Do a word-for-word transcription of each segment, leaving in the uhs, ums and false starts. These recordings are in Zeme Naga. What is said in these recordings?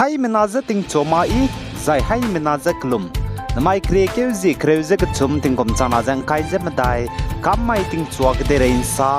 Haimena je tingchua ma i, zai haimena je kelum. Namai keriekeu zie kereu ze kechum tingkum changna ze ngkai ze medai, kam mai tingchua kedeirei nsa,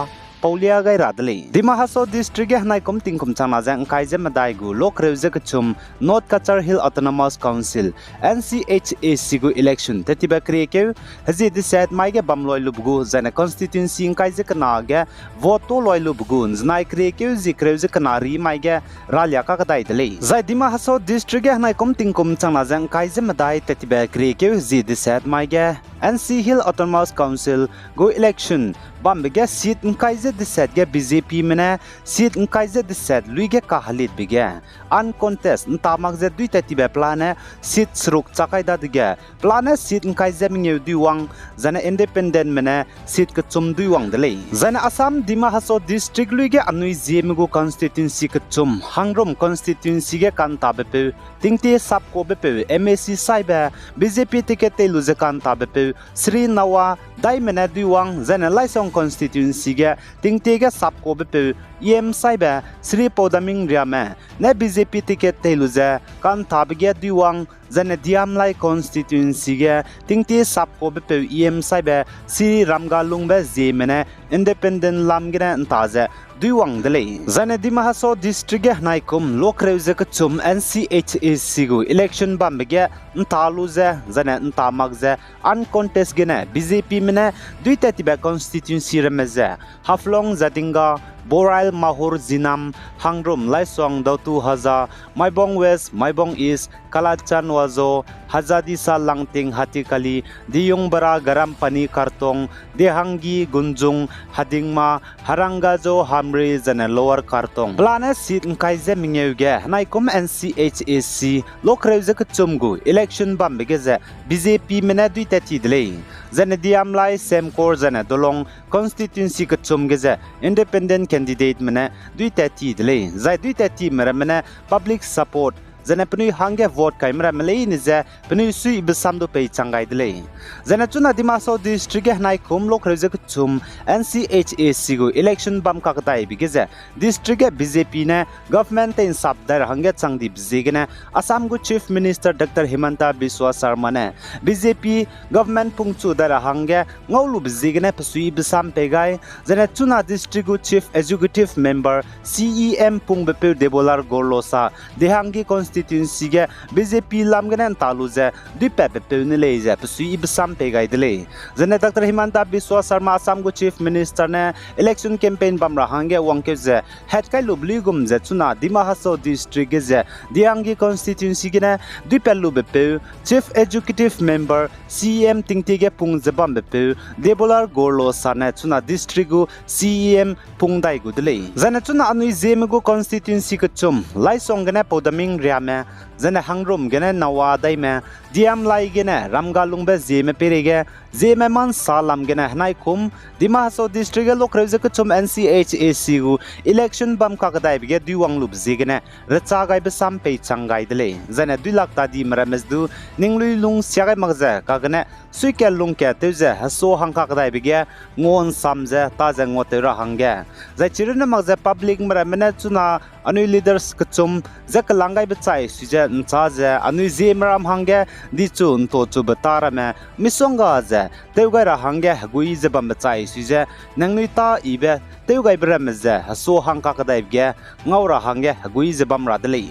paulia gai ra de lei. Dima Hasao District ge henaikum tingkum changna ze ngkai ze medai gu lokreu ze kechum North Cachar Hill Autonomous Council, N C H A C gu election tetibe keriekeu hezie deset mai ge bam loi lube gu, zaine constituency ngkai ze kena ge vote to loi lube gu, nzenai keriekeu zie kereu ze kena ri mai ge ralia kakdai de lei. Zai Dima Hasao District ge henaikum tingkum changna ze ngkai ze medai tetibe keriekeu hezie deset mai ge N C Hill Autonomous Council gu election bambe ge seat ngkai ze deset ge B J P me ne seat ngkai ze deset lui ge kahelitbe ge uncontest nta mak ze dui tetibe pelane seat seruk chak kai dadege pelane seat ngkai ze mengeu dui wang, zaine independent me ne seat kechum dui wang de lei. Zaine Assam Dima Hasao District lui ge anui Zeme gu constituency kechum, Hangrum constituency ge kantabepeu, tingtie sapkabepeu, M A C saibe, B J P ticket tei lu ze kantabepeu, Shri Nawa Daime ne dui wang, zaine Laisong constituency ge tingtie ge sapkabepeu, E M saibe, Shri Paudaming Riame ne B J P ticket tei lu ze kantabe ge dui wang, zaine Diamlai constituency ge tingtie sapkabepeu E M saibe Shri Ramgalungbe Zeme ne independent lam gene nta ze dui wang de lei. Zaine Dima Hasao District ge henaikum lokreu ze kechum N C H A C gu election bambe ge nta lu ze, zaine nta mak ze uncontest gene B J P me ne dui tetibe constituency ramme ze Haflong Jatinga, Borail Mahur Jinam, Hangrum Laisong Dautu Haza, Maibong West, Maibong East, Kalachan Wazo, Hajadisa Langting Hatikali, Diyungbara Garampani Kartong, Dehangi Gunjung, Hadingma, Harangajo Hamri, zaine Lower Kartong pelane seat ngkai ze mengeu ge henaikum N C H A C lokreu ze kechum gu election bambe ge ze B J P me ne dui tat ti de lei. Zaine Diamlai, Semkor, zaine Dolong constituency kechum ge ze independent candidate me ne dui tat ti de lei. Zai dui tat time ramme ne public support, zaine penui hangge vote kaime ramme leine ze penui suibe sam du peichang gai de lei. Zaine chuna Dima Hasao District ge henaikum lokreu ze kechum N C H A C gu election bam kakdaibe ge ze district ge B J P ne government tei nsap dai ra hangge chang dibe ziegene Assam gu Chief Minister Doctor Himanta Biswa Sarma ne B J P government pungchu dai ra hangge ngau lube ziegene pe suibe sam pei gai, zaine chuna district gu Chief Executive Member, C E M pungbepeu Debolal Gorlosa, Dehangi constituency ge B J P lam gene nta lu ze duipatbepeu ne lei ze pe suibe sam pei gai de lei. Zaine Doctor Himanta Biswa Sarma Assam gu Chief Minister ne election campaign bam ra hangge wangkeu ze hat kai lube luigum ze chuna Dima Hasao District ge ze Dehangi constituency gene duipat lubepeu, Chief Executive Member, C E M tingtie ge pung ze bambepeu Debolal Gorlosa ne chuna district gu C E M pung dai gu de lei. Zaine chuna anui Zeme gu constituency kechum, Laisong gene Paudaming Riame, zaine Hangrum gene Nawa Daime, Diamlai gene Ramgalungbe Zeme peireige, Zeme Mansa lam gene henaikum Dima Hasao District ge lokreu ze kechum N C H A C gu election bam kakdaibe ge duiwang lube ziegene recha gaibe sam peichang gai de lei. Zaine duilak tadime ramme ze du ninglui lung sia gai mak ze kagene suikat lungkat tew ze hesua hang kakdaibe ge ngua nsam ze ta ze nguatew ra hangge, zai chirunne mak ze publicme ramme ne chuna anui leaders kechum ze kelang gaibe chai sui ze ncha ze anui Zeme ram hangge dichu ntochube ta ramme misongga ze tew gai ra hangge hegui ze bambe chai sui ze nangnui ta ibe tew gaibe ramme ze hesua hang kakdaibe ge ngau ra hangge hegui ze bam ra de lei.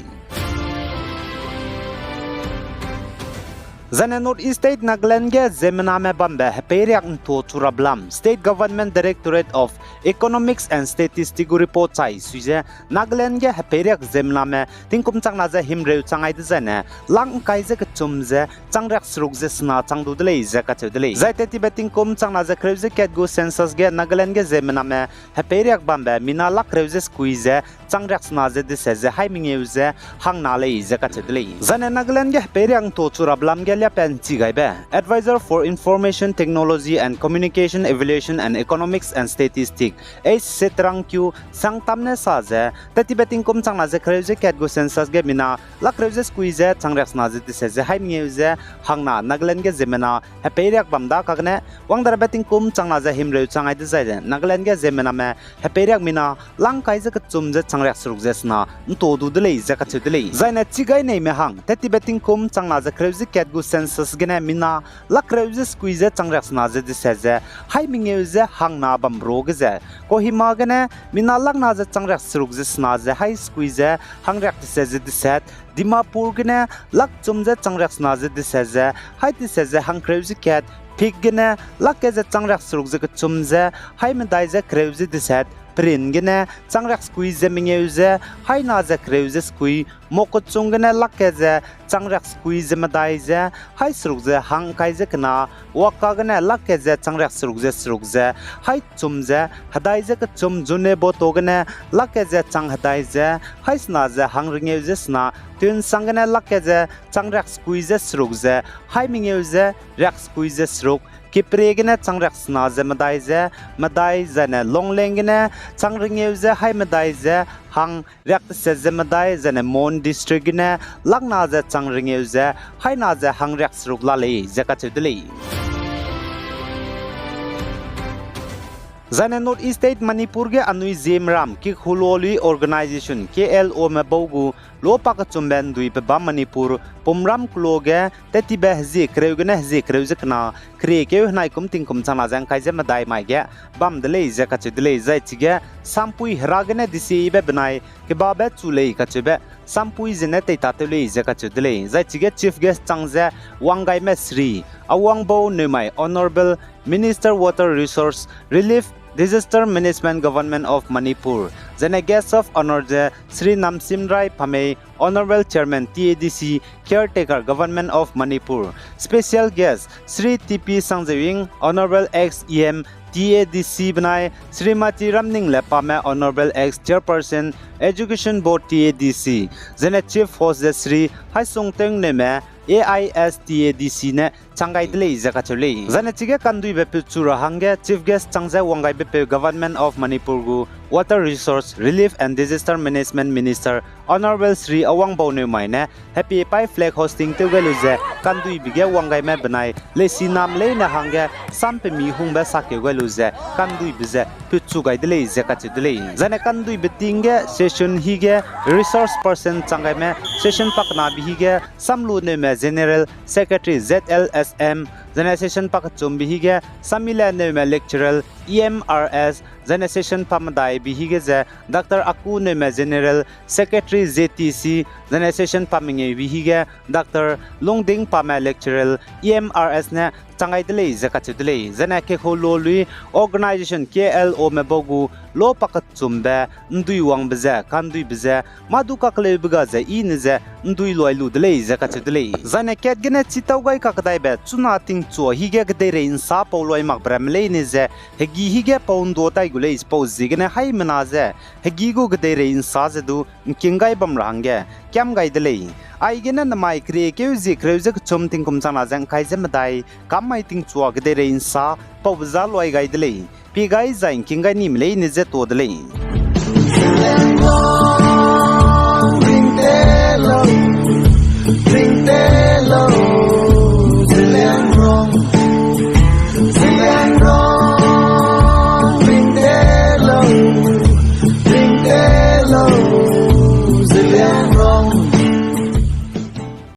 Zaine North East State Nagaland ge ziemmename bambe hepeiriak ntuachu rabe lam State Government Directorate of Economics and Statistics gu report chai sui ze Nagaland ge hepeiriak ziemmename tingkum changna ze himreu chang ai dezaine lak ngkai ze kechum ze changriak seruk ze sena chang du de lei ze kacheu de lei. Zai tettibe tingkum changna ze kereu ze kat gu census ge Nagaland ge ziemmename hepeiriak bambe mina lak kereu ze sekui ze changriak sena ze deset ze hai mengeu ze hangna lei ze kacheu de lei. Zaine Nagaland ge hepeiriak ntuachu rabe lam ge Liapen Chigaibe, Advisor for Information Technology and Communication Evaluation and Economics and Statistics, H Setrangkyu Sangtam ne sa ze, tettibe tingkum changna ze kereu ze kat gu census ge mina lak kereu ze sekui ze changriaksena ze deset ze haî mengeu ze hangna Nagaland ge ziemmena hepeiriak bam da kagene, wangdarabe tingkum changna ze himreu chang ai dezai ze Nagaland ge ziemmename hepeiriak mina lang kai ze kechum ze changriakseruk ze sena ’nto du de lei ze kacheu de lei. Zaine Chigai Neime hang, tettibe tingkum changna ze kereu ze kat gu census gene mina lak kereu ze sekui ze changriaksena ze deset ze haî mengeu ze hangna bam ru ge ze, Kohima gene mina lakna ze changriakseruk ze sena ze haî sekui ze hangriak deset ze deset, Dimapur gene lak chum ze changriaksena ze deset ze haî deset ze hangkereu ze kat, Phek gene lak kat ze changriakseruk ze kechum ze haî medai ze kereu ze deset, Peren gene changriaksekui ze mengeu ze haî na ze kereu ze sekui, Mokokchung gene lak kat ze changriaksekui ze medai ze haî seruk ze hangkai ze kena, Wokha gene lak kat ze changriakseruk ze seruk ze haî chum ze hedai ze kechum, Zunheboto gene lak kat ze changhedai ze haî sena ze hangrengeu ze sena, Tuensang gene lak kat ze changriaksekui ze seruk ze haî mengeu ze riaksekui ze seruk, Kiphire gene changriaksena ze medai ze medai, zaine Longleng gene changrengeu ze haî medai ze hangriak deset ze medai, zaine Mon District gene lakna ze changrengeu ze haî na ze hangriakseruk la lei ze kacheu de lei. Zaine North East State Manipur ge anui Zeme ram Kekhulo lui Organisation, K L O me bau gu lo pakechumbe ’nduibe bam Manipur pumram kelo ge tettibe hezie kereu gene hezie kereu ze kena, keriekeu henai kum tingkum changna ze ’ngkai ze medai mai ge bam de lei ze kacheu de lei. Zai chige sampui hera gene desiebe benai kebabe chu lei kacheube sampui zene teitatew lei ze kacheu de lei. Zai chige chief guest chang ze wanggaime Shri Awangbau Newmai, Honourable Minister Water Resource, Relief, Disaster Management, Government of Manipur, zaine guest of honour ze Shri Namsimrai Pamei, Honourable Chairman T A D C, Caretaker Government of Manipur, special guest Shri T P Sangzewing, Honourable ex E M T A D C benai Shrimati Ramningle Pame, Honourable ex Chairperson, Education Board T A D C, zaine chief host ze Shri Haisungteng Newme, A I S T A D C ne chang gai de lei ze kacheu lei. Zaine chige ka'nduibe peu chu ra hangge chief guest chang ze wanggaibe peu Government of Manipur gu Water Resource, Relief and Disaster Management Minister Honourable Shri Awangbau Newmai ne hepie paî flag hoisting tew gai lu ze ka'nduibe ge wanggaime benai leisi nam leine hangge sam pemi hungbe sakeu gai lu ze ka'nduibe ze put chu gai de lei ze kacheu de lei. Zaine ka'nduibe ting ge session hige resource person chang gaime session pakenabe hige Samlu Newme, General Secretary Z L S M, zaine session pakechumbe hige Samile Newme, Lecturer E M R S, zaine session pamedaibe hige ze Doctor Aku Newme, General Secretary Z T C, zaine session pamengeube hige Doctor Lungding Pame, Lecturer E M R S ne chang gai de lei ze kacheu de lei. Zaine Kekhulo lui Organisation K L O me bau gu lo pakechumbe ’nduiwangbe ze ka'nduibe ze mâ du kakeleube ga ze i ne ze ’ndui luai lu de lei ze kacheu de lei. Zaine kat gene chitau gai kakedaibe chuna tingchua hige kedeirei ’nsa pau luai makbe ramme leine ze hegî hige pau ’nduâ tai gu lei, chipau ziegene haimena ze hegî gu kedeirei ’nsa ze du ’ngking gai bam ra hangge kiam gai de lei. Aigene nemai keriekeu zie kereu ze kechum tingkum changna ze ’ngkai ze medai kam mai tingchua kedeirei ’nsa paube za luai gai de lei. Pie gai zai ’ngking gai nime leine ze tuâ de lei.